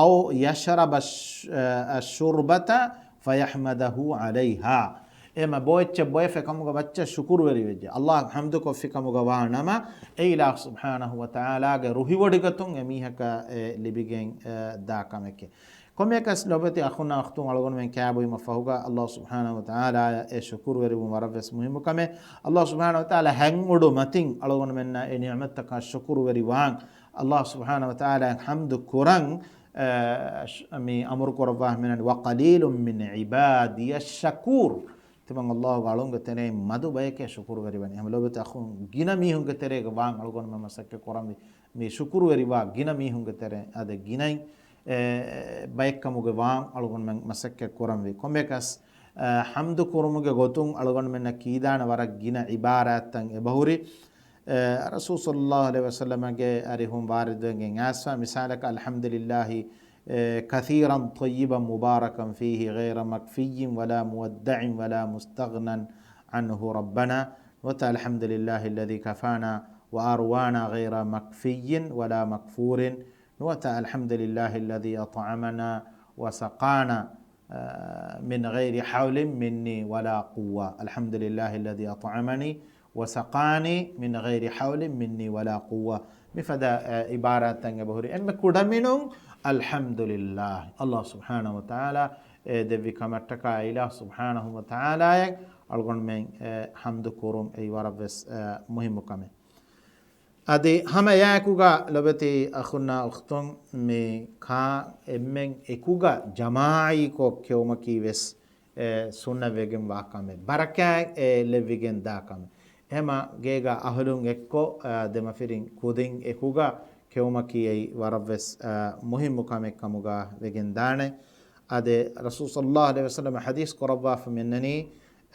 أو يشرب الش-، الشربة فيحمده عليها. އެމަ ބޯއެއްޗެއް ބޮއެފެ ކަމުގަ މައްޗަށް ޝުކުރުވެރިވެއްޖެ. އައްލާހަށް ޙަމްދުކޮށްފި ކަމުގަ ވާނަމަ، އެ އިލާހު ސުބްޙާނަހު ވަތަޢާލާގެ ރުހިވޮޑިގަތުން އެމީހަކަށް އެ ލިބިގެން، އެ، ދާ ކަމެކޭ. ކޮންމެއަކަސް ލޮބެތި އަޚުންނާ އުޚްތުން އަޅުގަނޑުމެން ކާބޮއިމަށް ފަހުގަ އައްލާހު ސުބްޙާނަހު ވަތަޢާލާއަށް އެ ޝުކުރުވެރިވުން ވަރަށްވެސް މުހިއްމު ކަމެއް. އައްލާހު ސުބްޙާނަހު ވަތަޢާލާ ހަތް އުޑު މަތިން އަޅުގަނޑުމެންނަށް އެ ނިޢުމަތްތަކަށް ޝުކުރުވެރިވާން، އައްލާހު ސުބްޙާނަހު ވަތަޢާލާއަށް ޙަމްދު ކުރަން، އަ، ޝް-، މި އަމުރު ކުރައްވާ މިނަން، وقليل من عبادي الشكور. ތިމަން އައްލާހުގެ އަޅުންގެ ތެރެއިން މަދު ބަޔެކޭ ޝުކުރުވެރިވަނީ. ހަމަ ލޮބެތި އަޚުން ގިނަ މީހުންގެ ތެރޭގަ ވާން އަޅުގަނޑުމެން މަސައްކަތް ކުރަންވީ. މި ޝުކުރުވެރިވާ ގިނަ މީހުންގެ ތެރޭ އަދަ ގިނައިން، އެ، ބައެއްކަމުގެ ވާން އަޅުގަނޑުމެން މަސައްކަތް ކުރަންވީ. ކޮންމެއަކަސް، އަ، ޙަމްދު ކުރުމުގެ ގޮތުން އަޅުގަނޑުމެންނަށް ކީދާނެ ވަރަށް ގިނަ ޢިބާރާތްތައް އެބަހުރި. އެ، ރަސޫލު ޞައްލައްލާހު ޢަލައިހި ވަސައްލަމަގެ އަރިހުން ވާރިދުވެގެން އައިސްފަ، މިސާލަކަށް، الحمد لله، އެ، كثيرا طيبا مباركا فيه غير مكفي ولا مودع ولا مستغنى عنه ربنا. ނުވަތަ، الحمد لله الذي كفانا وآوانا غير مكفي ولا مكفور. ނުވަތަ، الحمد لله الذي أطعمنا وسقانا، އަ، من غير حول مني ولا قوة. الحمد لله الذي أطعمني وسقاني من غير حول مني ولا قوة. މިފަދަ، އަ، ޢިބާރާތްތައް އެބަހުރި. އެންމެ ކުޑަމިނުން، الحمد لله، އައްލާހު ސުބްޙާނަހު ވަތަޢާލާ އެ ދެއްވި ކަމަށްޓަކާ އިލާހު ސުބްޙާނަހު ވަތަޢާލާއަށް އަޅުގަނޑުމެން، އެ، ޙަމްދު ކުރުން އެއީ ވަރަށްވެސް، އެ، މުހިއްމު ކަމެއް. އަދި ހަމަ އެއާއެކުގަ ލޮބެތި އަޚުންނާ އުޚްތުން، މި ކާ އެންމެން އެކުގަ ޖަމާޢީކޮށް ކެއުމަކީ ވެސް، އެ، ސުންނަތްވެގެން ވާ ކަމެއް، ބަރަކާތް އެ ލެއްވިގެން ދާ ކަމެއް. އެހެމަ ގޭގަ އަހުލުން އެއްކޮށް، އަ، ދެމަފިރިން ކުދިން އެކުގަ ކެއުމަކީ އެއީ ވަރަށްވެސް، އަ، މުހިއްމު ކަމެއް ކަމުގަ ވެގެން ދާނެ. އަދި ރަސޫލު ޞައްލައްލާހު ޢަލައިހި ވަސައްލަމަ ޙަދީޘް ކުރައްވާފަ މިންނަނީ،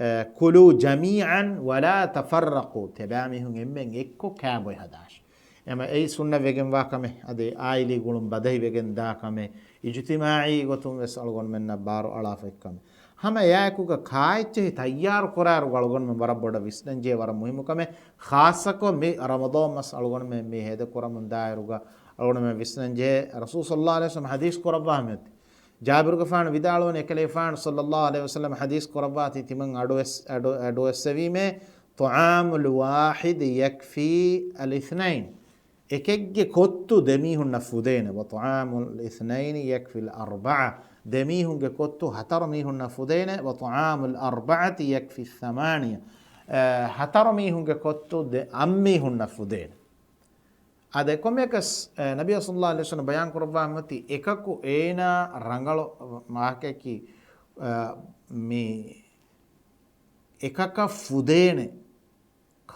އެ، كلوا جميعا ولا تفرقوا. ތިޔަބައިމީހުން އެންމެން އެއްކޮށް ކާބޮއި ހަދާށި. އެމަ އެއީ ސުންނަތްވެގެންވާ ކަމެއް، އަދި އާއިލީ ގުޅުން ބަދަހިވެގެން ދާ ކަމެއް، އިޖުތިމާޢީ ގޮތުން ވެސް އަޅުގަނޑުމެންނަށް ބާރު އަޅާފައި ކަމެއް. ހަމަ އެއާއެކުގަ ކާއެއްޗެހި ތައްޔާރު ކުރާއިރުގަ އަޅުގަނޑުމެން ވަރަށް ބޮޑަށް ވިސްނަންޖެހޭ ވަރަށް މުހިއްމު ކަމެއް. ޚާއްޞަކޮށް މި ރަމަޟާން މަސް އަޅުގަނޑުމެން މި ހޭދަ ކުރަމުން ދާއިރުގަ އަޅުގަނޑުމެން ވިސްނަންޖެހޭ، ރަސޫލު ޞައްލައްލާހު ޢަލައިހި ވަސައްލަމަ ޙަދީޘް ކުރައްވާ މިއޮތީ. ޖާބިރުގެފާނު ވިދާޅުވަނީ، އެކަލޭފާނު ޞައްލައްލާހު ޢަލައިހި ވަސައްލަމަ ޙަދީޘް ކުރައްވާތީ ތިމަން އަޑުއެސް-، އަޑު-، އަޑުއެއްސެވީމޭ، طعام الواحد يكفي الاثنين. އެކެއްގެ ކޮއްތު ދެމީހުންނަށް ފުދޭނެ. وطعام الاثنين يكفي الأربعة. ދެމީހުންގެ ކޮއްތު ހަތަރު މީހުންނަށް ފުދޭނެ. وطعام الأربعة يكفي الثمانية. އަ، ހަތަރު މީހުންގެ ކޮއްތު ދެ-، އަށް މީހުންނަށް ފުދޭނެ. އާދެ، ކޮންމެއަކަސް، އެ، ނަބިއްޔާ ޞައްލައްލާހު ޢަލައިހި ވަސައްލަމަ ބަޔާން ކުރައްވާ މިއޮތީ، އެކަކު އޭނާ ރަނގަޅު ވާހަކައަކީ، އެ، މި އެކަކަށް ފުދޭނެ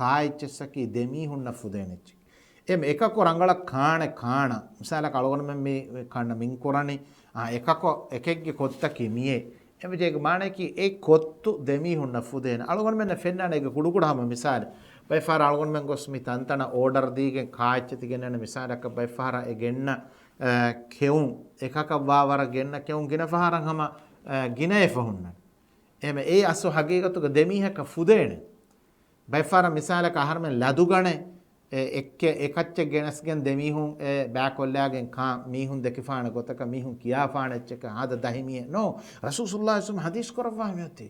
ކާއެއްޗެއްސަކީ ދެމީހުންނަށް ފުދޭނެއްޗެއް. އެމެ އެކަކު ރަނގަޅަށް ކާނެ ކާނަ. މިސާލަކަށް އަޅުގަނޑުމެން މި ކަންނަ މިން ކުރަނީ، އާ، އެކަކު އެކެއްގެ ކޮއްތަކީ މިއޭ. އެމެ ޖޭގެ މާނައަކީ އެ ކޮއްތު ދެމީހުންނަށް ފުދޭނެ. އަޅުގަނޑުމެންނަށް ފެންނާނެ އޭގެ ކުޑަކުޑަ ހަމަ މިސާލެއް. ބައެއް ފަހަރަށް އަޅުގަނޑުމެން ގޮސް މި ތަންތަނަށް އޯޑަރ ދީގެން ކާއެއްޗެތި ގެންނަން މިސާލަކަށް ބައެއް ފަހަރަށް އެ ގެންނަ، އަ، ކެއުން އެކަކަށް ވާ ވަރަށް ގެންނަ ކެއުން ގިނަ ފަހަރަށް ހަމަ، އަ، ގިނައެއް ފަހުންނަން. އެމެ އެ އަސްލު ހަގީގަތުގަ ދެމީހަކަށް ފުދޭނެ. ބައެއް ފަހަރަށް މިސާލަކަށް އަހަރުމެން ލަދުގަނެ، އެ، އެއްކެ-، އެކައްޗެއް ގެނެސްގެން ދެމީހުން އެ ބާކޮށްލާގެން ކާ މީހުން ދެކިފާނެ ގޮތަކަށް މީހުން ކިޔާފާނެ އެއްޗަކަށް ހާދަ ދަހި މީހެއް ނޯ. ރަސޫލު ޞައްލައްލާހު ޢަލައިހި ވަސައްލަމަ ޙަދީޘް ކުރައްވާ މިއޮތީ.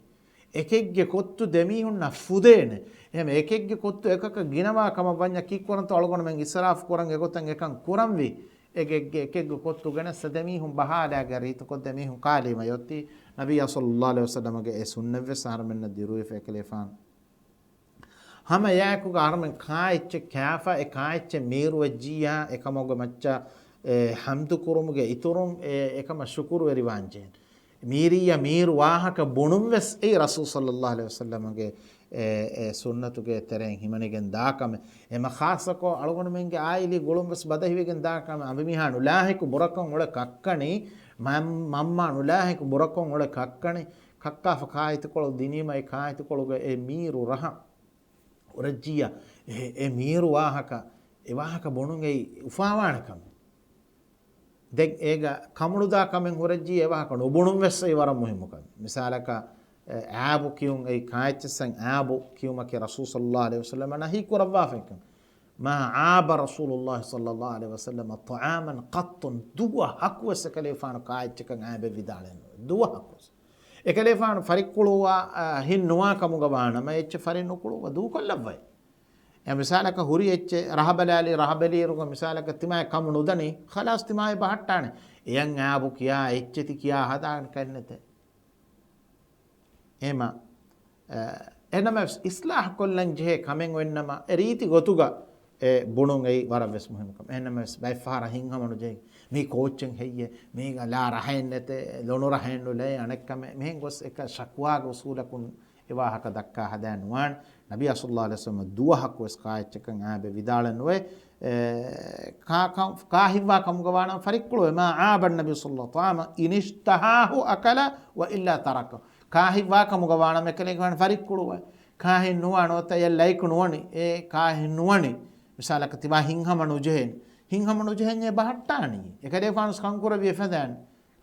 އެކެއްގެ ކޮއްތު ދެމީހުންނަށް ފުދޭނެ. އެހެން އެކެއްގެ ކޮއްތު އެކަކަށް ގިނަވާ ކަމަށް ވަންޏާ ކީއްކުރަންތޯ އަޅުގަނޑުމެން އިސްރާފު ކުރަން އެގޮތަށް އެކަން ކުރަންވީ. އެކެއްގެ، އެކެއްގެ ކޮއްތު ގެނެސް ދެމީހުން ބަހާލާގެ ރީތިކޮށް ދެމީހުން ކާލީމަ އޮތީ. ނަބިއްޔާ ޞައްލައްލާހު ޢަލައިހި ވަސައްލަމަގެ އެ ސުންނަތްވެސް އަހަރުމެންނަށް ދިރުވެފަ އެކަލޭފާނު ހަމަ އެއާއެކުގަ އަހަރުމެން ކާއެއްޗެއް ކާފަ، އެ ކާއެއްޗެއް މީރުވެއްޖިއްޔާ، އެކަމުގެ މައްޗަށް އެ ޙަމްދު ކުރުމުގެ އިތުރުން އެ، އެކަމަށް ޝުކުރުވެރިވާންޖެހޭނެ. މީރިއްޔާ މީރު ވާހަކަ ބުނުން ވެސް އެއީ ރަސޫލު ޞައްލައްލާހު ޢަލައިހި ވަސައްލަމަގެ އެ، އެ ސުންނަތުގެ ތެރެއިން ހިމެނިގެން ދާ ކަމެއް. އެމަ ޚާއްޞަކޮށް އަޅުގަނޑުމެންގެ އާއިލީ ގުޅުން ވެސް ބަދަހިވެގެން ދާ ކަމެއް. އަނބިމީހާ ނުލާހިކު ބުރަކޮށް އުޅެ ކައްކަނި، މަން-، މަންމާ ނުލާހިކު ބުރަކޮށް އުޅެ ކައްކަނި، ކައްކާފަ ކާއެތިކޮޅު ދިނީމަ އެ ކާއެތިކޮޅުގަ އެ މީރު ރަހަ ހުރެއްޖިއްޔާ، އެ، އެ މީރު ވާހަކަ، އެ ވާހަކަ ބުނުން އެއީ އުފާވާނެ ކަމެއް. ދެން އޭގަ ކަމުނުދާ ކަމެއް ހުރެއްޖިއްޔާ އެ ވާހަކަ ނުބުނުން ވެސް އެއީ ވަރަށް މުހިއްމު ކަމެއް. މިސާލަކަށް، އެ، އާބު ކިޔުން އެއީ ކާއެއްޗެއްސަށް އާބު ކިޔުމަކީ ރަސޫލު ޞައްލައްލާހު ޢަލައިހި ވަސައްލަމަ ނަހީ ކުރައްވާފައިކަން. ما عاب رسول الله صلى الله عليه وسلم طعاما قط. ދުވަހަކުވެސް އެކަލޭފާނު ކާއެއްޗަކަށް އާބެއް ވިދާޅެއް ނުވޭ. ދުވަހަކުވެސް. އެކަލޭފާނު ފަރިއްކުޅުއްވާ، އަ، ހިތް ނުވާ ކަމުގަ ވާނަމަ، އެއްޗެއް ފަރިއް ނުކުޅުއްވާ ދޫކޮށްލައްވައި. އެ މިސާލަކަށް ހުރި އެއްޗެއް ރަހަބަލާލި، ރަހަބެލިއިރުގަ މިސާލަކަށް ތިމާޔަށް ކަމު ނުދަނީ، ޚަލާސް ތިމާޔަށް ބަހައްޓާނެ. އެޔަށް އާބު ކިޔާ އެއްޗެތި ކިޔާ ހަދާނެ ކަންނެތެ. އެމަ، އެ، އެނަމަވެސް އިސްލާހް ކޮށްލަން ޖެހޭ ކަމެއް އޮތްނަމަ، އެ ރީތި ގޮތުގަ އެ ބުނުން އެއީ ވަރަށް ވެސް މުހިންމު ކަމެއް. އެހެންނަމަވެސް ބައެއްފަހަރަށް ހިތްހަމަ ނުޖެހި، މީ ކޯއްޗެއް ހެއްޔޭ؟ މީގަ ލާ ރަހައެއް ނެތޭ، ލޮނު ރަހައެއް ނުލައި އަނެއްކަމެއް. މިހެން ގޮސް އެކަ ޝަކުވާގެ އުސޫލަކުން އެ ވާހަކަ ދައްކާ ހަދާ ނުވާން. ނަބީ ޞައްލައްލާހު ޢަލައިހި ވަސައްލަމަ ދުވަހަކު ވެސް ކާއެއްޗަކަށް އާބެއް ވިދާޅެއް ނުވޭ. އެ، ކާ-، ކާ-، ކާ ހިތްވާ ކަމުގަ ވާނަމަ ފަރިއްކުޅުވޭ. ما عاب النبي صلى الله عليه وسلم طعاما إن اشتهاه أكل وإلا تركه. ކާ ހިތްވާ ކަމުގަ ވާނަމަ އެކަލޭގެފާނު ފަރިއްކުޅުވޭ. ކާ ހިތް ނުވާނެ އޮތަ އެ ލައިކު ނުވަނީ. އެ ކާ ހިތް ނުވަނީ. މިސާލަކަށް ތިމާ ހިތްހަމަ ނުޖެހެން. ހިތްހަމަ ނުޖެހެންޏޭ ބަހައްޓާނީ. އެކަލޭގެފާނު ކަންކުރެއްވި އެފަދައިން.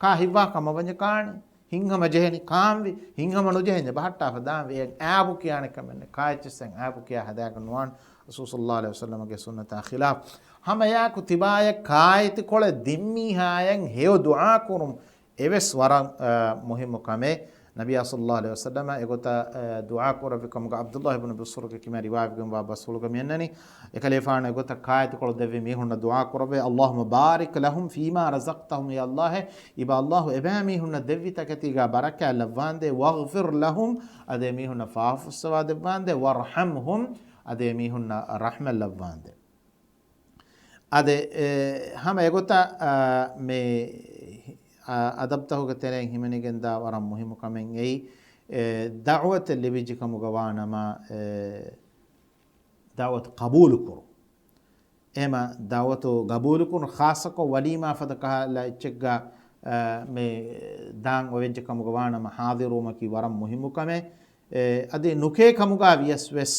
ކާ ހިތްވާ ކަމަށް ވަންޏާ ކާނީ. ހިތްހަމަ ޖެހެނީ ކާންވީ. ހިތްހަމަ ނުޖެހެންޏޭ ބަހައްޓާފަ ދާންވީ. އެ އާބު ކިޔާނެ ކަމެއް ނެތް. ކާއެއްޗެއްސަށް އާބު ކިޔާ ހަދާގެން ނުވާން ރަސޫލު ޞައްލައްލާހު ޢަލައިހި ވަސައްލަމަގެ ސުންނަތާ ޚިލާފް. ހަމަ އެއާއެކު ތިބާޔަށް ކާއެތިކޮޅެއް ދިން މީހާޔަށް ހެޔޮ ދުޢާ ކުރުން އެވެސް ވަރަށް، އަ، މުހިއްމު ކަމެއް. ނަބިއްޔާ ޞައްލައްލާހު ޢަލައިހި ވަސައްލަމަ އެގޮތަށް، އަ، ދުޢާ ކުރެއްވި ކަމުގަ ޢަބްދުﷲ ބިން ބުސްރުގެ ކިމިޔާ ރިވާވެގެންވާ ބަސްފުޅުގަ މިއަންނަނީ، އެކަލޭފާނު އެގޮތަށް ކާއެތިކޮޅު ދެއްވި މީހުންނަށް ދުޢާ ކުރައްވޭ، اللهم بارك لهم فيما رزقتهم، ޔާ ﷲ، އިބަ ﷲ އެބައިމީހުންނަށް ދެއްވި ތަކެތީގަ ބަރަކާތް ލައްވާނދޭ، واغفر لهم، އަދި އެމީހުންނަށް ފާފަފުއްސަވާ ދެއްވާނދޭ، وارحمهم، އަދި އެމީހުންނަށް ރަޙްމަތް ލައްވާނދޭ. އަދި، އެ، ހަމަ އެގޮތަށް، އާ، މި، އާ، އަދަބުތަކުގެ ތެރެއިން ހިމެނިގެންދާ ވަރަށް މުހިއްމު ކަމެއް އެއީ، އެ، ދަޢުވަތެއް ލިބިއްޖެ ކަމުގަ ވާނަމަ، އެ، ދަޢުވަތު ޤަބޫލުކުރުން. އެހެމަ ދަޢުވަތު ޤަބޫލުކުރުން، ޚާއްޞަކޮށް ވަލީމާ ފަދަ ކަހަލަ އެއްޗެއްގަ، އަ، މި ދާން އޮވެއްޖެ ކަމުގަ ވާނަމަ ޙާޟިރުވުމަކީ ވަރަށް މުހިއްމު ކަމެއް. އެ، އަދި ނުކޭ ކަމުގަ ވިޔަސް ވެސް،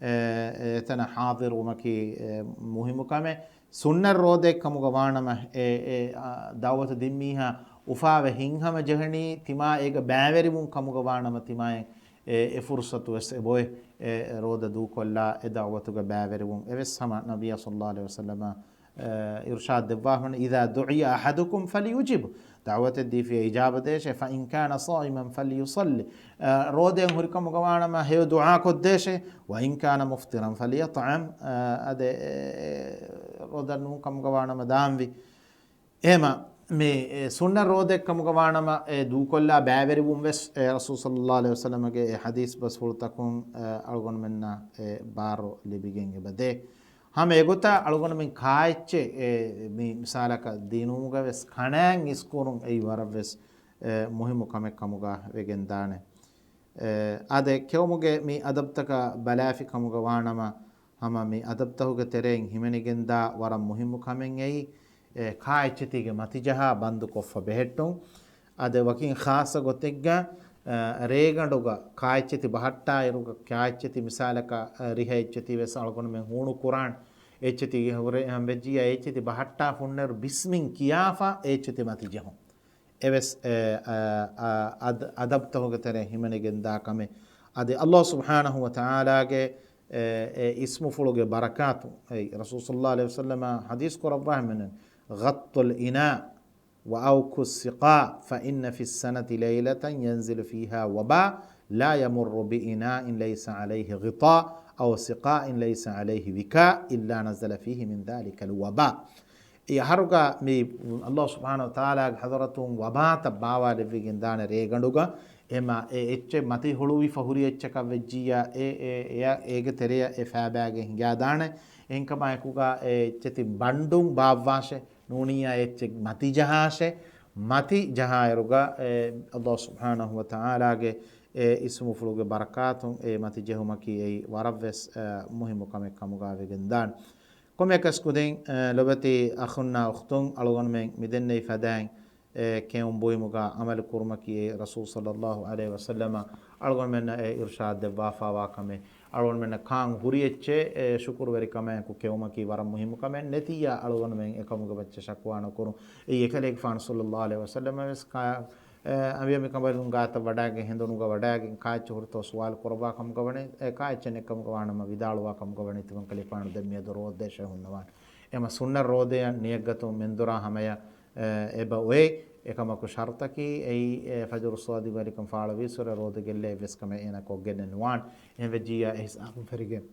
އެ، އެ، އެތަނަށް ޙާޟިރުވުމަކީ، އެ، މުހިއްމު ކަމެއް. ސުންނަތް ރޯދައެއް ކަމުގަ ވާނަމަ، އެ، އެ، އަ، ދަޢުވަތު ދިން މީހާ އުފާވެ ހިތްހަމަ ޖެހެނީ، ތިމާ އޭގަ ބައިވެރިވުން ކަމުގަ ވާނަމަ ތިމާއަށް އެ، އެ ފުރުޞަތު ވެސް އެބޮއެ، އެ، ރޯދަ ދޫކޮށްލާ އެ ދަޢުވަތުގަ ބައިވެރިވުން އެވެސް ހަމަ ނަބިއްޔާ ޞައްލައްލާހު ޢަލައިހި ވަސައްލަމަ، އެ، އިރުޝާދު ދެއްވާފަން، إذا دعي أحدكم فليجب، ދަޢުވަތެއް ދީފިޔަ އިޖާބަ ދޭށޭ، فإن كان صائما فليصل، އެ، ރޯދައިން ހުރިކަމުގަ ވާނަމަ ހެޔޮ ދުޢާ ކޮށްދޭށޭ، وإن كان مفطرا فليطعم، އެ، އަދި، އެ، އެ، ރޯދަ ނޫން ކަމުގަ ވާނަމަ ދާންވީ. އެހެމަ މި، އެ، ސުންނަތް ރޯދައެއް ކަމުގަ ވާނަމަ، އެ، ދޫކޮށްލާ ބައިވެރިވުން ވެސް، އެ، ރަސޫލު ޞައްލައްލާހު ޢަލައިހި ވަސައްލަމަގެ އެ ޙަދީޘް ބަސްފުޅުތަކުން، އެ، އަޅުގަނޑުމެންނަށް އެ ބާރު ލިބިގެން އެބަދޭ. ހަމަ އެގޮތަށް އަޅުގަނޑުމެން ކާއެއްޗެއް، އެ، މި މިސާލަކަށް ދިނުމުގަ ވެސް ކަނާން އިސްކުރުން އެއީ ވަރަށް ވެސް، އެ، މުހިއްމު ކަމެއް ކަމުގަ ވެގެން ދާނެ. އެ، އާދެ، ކެއުމުގެ މި އަދަބްތަކަށް ބަލާފި ކަމުގަ ވާނަމަ، ހަމަ މި އަދަބްތަކުގެ ތެރެއިން ހިމެނިގެންދާ ވަރަށް މުހިއްމު ކަމެއް އެއީ، އެ، ކާއެއްޗެތީގެ މަތިޖަހާ ބަންދުކޮށްފަ ބެހެއްޓުން. އާދެ، ވަކިން ޚާއްޞަ ގޮތެއްގަ، އެ، ރޭގަނޑުގަ ކާއެއްޗެތި ބަހައްޓާ އިރުގަ، ކާއެއްޗެތި މިސާލަކަށް، އެ، ރިހަ އެއްޗެތި ވެސް އަޅުގަނޑުމެން ހޫނު ކުރާން. އެއްޗެތި ހުރެ ހަމަ ވެއްޖިއްޔާ އެއްޗެތި ބަހައްޓާ ފުންނައިރު ބިސްމިން ކިޔާފަ އެއްޗެތި މަތިޖެހުން. އެވެސް، އެ، އަ، އަ، އަދް-، އަދަބްތަކުގެ ތެރެއިން ހިމެނިގެންދާ ކަމެއް. އަދި ﷲ ސުބްޙާނަހޫ ވަތަޢާލާގެ، އެ، އެ އިސްމުފުޅުގެ ބަރަކާތު، އެ، ރަސޫލު ޞައްލައްލާހު ޢަލައިހި ވަސައްލަމަ ޙަދީޘް ކުރައްވާ ހަމައިން، "غطوا الإناء وأوكوا السقاء فإن في السنة ليلة ينزل فيها وباء لا يمر بإناء ليس عليه غطاء أو سقاء ليس عليه وكاء إلا نزل فيه من ذلك الوباء." އެ އަހަރުގަ މި ﷲ ސުބްޙާނަހޫ ވަތަޢާލާގެ ޙަޟްރަތުން ވަބާތައް ބާވާލެއްވިގެން ދާނެ ރޭގަނޑުގަ. އެމަ އެ އެއްޗެއް މަތި ހުޅުވިފަ ހުރި އެއްޗަކަށް ވެއްޖިއްޔާ، އެ، އެ، އެއަށް އޭގެ ތެރެއަށް އެ ފައިބައިގެން ހިނގާދާނެ. އެހެންކަމާއެކުގަ އެ އެއްޗެތި ބަންޑުން ބާއްވާށޭ، ނޫނިއްޔާ އެއްޗެއް މަތި ޖަހާށޭ. މަތި ޖަހާއިރުގަ އެ ﷲ ސުބްޙާނަހޫ ވަތަޢާލާގެ އެ އިސްމުފުޅުގެ ބަރަކާތުން އެ މަތި ޖެހުމަކީ އެއީ ވަރަށްވެސް، އެ، މުހިއްމު ކަމެއް ކަމުގަ ވެގެންދާނެ. ކޮންމެއަކަސް ކުދިން، އެ، ލޮބެތި އަޚުންނާ އުޚްތުން، އަޅުގަނޑުމެން މިދެންނެވި ފަދައިން، އެ، ކެއުން ބުއިމުގަ ޢަމަލު ކުރުމަކީ އެ ރަސޫލު ޞައްލައްލާހު ޢަލައިހި ވަސައްލަމަ އަޅުގަނޑުމެންނަށް އެ އިރުޝާދު ދެއްވާފާވާ ކަމެއް. އަޅުގަނޑުމެންނަށް ކާން ހުރި އެއްޗެއް، އެ، ޝުކުރުވެރިކަމާއެކު ކެއުމަކީ ވަރަށް މުހިއްމު ކަމެއް. ނެތިއްޔާ އަޅުގަނޑުމެން އެކަމުގެ މައްޗަށް ޝަކުވާ ނުކުރުން. އެއީ އެކަލޭގެފާނު ޞައްލައްލާހު ޢަލައިހި ވަސައްލަމަ ވެސް ކާ-، އެ، އަނބިޔަމިކަނބަލުން ގާތަށް ވަޑައިގެން ހެނދުނުގަ ވަޑައިގެން ކާއެއްޗެއް ހުރިތޯ ސުވާލު ކުރައްވާ ކަމުގަ ވަނީ، އެ، ކާއެއްޗެއް ނެތް ކަމުގަ ވާނަމަ ވިދާޅުވާ ކަމުގަ ވަނީ ތިމަންކަލޭގެފާނު ދެން މިއަދު ރޯދަ ދޭށޭ ހުންނަވާނެ. އެމަ ސުންނަ ރޯދަޔަށް ނިޔަތްގަތުން މެންދުރާ ހަމަޔަށް، އެ، އެބަ އޮތް. އެކަމަކު ޝަރުތަކީ އެއީ، އެ، ފަޖުރު ޞާދިޤު ވެރިކަން ފާޅުވީއްސުރެ ރޯދަ ގެއްލޭ އެއްވެސް ކަމެއް އޭނަ ކޮށްގެންނެއް ނުވާނެ. އެހެން ވެއްޖިއްޔާ އެ ހިސާބުން ފެށިގެން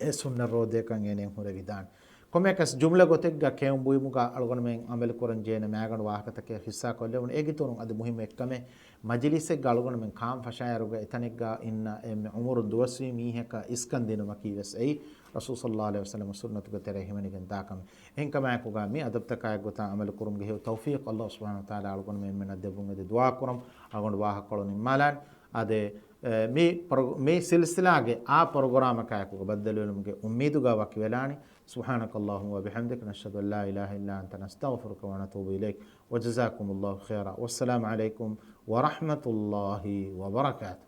އެ ސުންނަ ރޯދަޔަކަށް އޭނައަށް ހުރެވިދާނެ. ކޮންމެއަކަސް ޖުމްލަ ގޮތެއްގަ ކެއުން ބުއިމުގަ އަޅުގަނޑުމެން އަމަލު ކުރަން ޖެހޭނެ މައިގަނޑު ވާހަކަތަކެއް ހިއްސާ ކޮށްލެވުނު. އޭގެ އިތުރުން އަދި މުހިއްމު އެއްކަމެއް، މަޖިލިސެއްގަ އަޅުގަނޑުމެން ކާން ފަށާއިރުގަ އެތަނެއްގަ އިންނަ އެންމެ ޢުމުރުން ދުވަސްވީ މީހަކަށް އިސްކަން ދިނުމަކީ ވެސް އެއީ ރަސޫލު ޞައްލައްލާހު ޢަލައިހި ވަސައްލަމަ ސުންނަތުގެ ތެރޭ ހިމެނިގެން ދާ ކަމެއް. އެހެންކަމާއެކުގަ މި އަދަބްތަކާއި ގޮތަށް ޢަމަލު ކުރުމުގެ ހެޔޮ ތައުފީޤު ﷲ ސުބްޙާނަހޫ ވަތަޢާލާ އަޅުގަނޑުމެން އެންމެނަށް ދެއްވުން އެދި ދުޢާ ކުރަމު. އަޅުގަނޑު ވާހަކަކޮޅު ނިންމާލާން. އާދެ، އެ، މި ޕްރޮ-، މި ސިލްސިލާގެ އާ ޕްރޮގްރާމަކާއެކުގަ ބައްދަލުވެލުމުގެ އުއްމީދުގަ ވަކިވެލާނީ. سبحانك اللهم وبحمدك، نشهد أن لا إله إلا أنت، نستغفرك ونتوب إليك، وجزاكم الله خيرا، والسلام عليكم ورحمة الله وبركاته.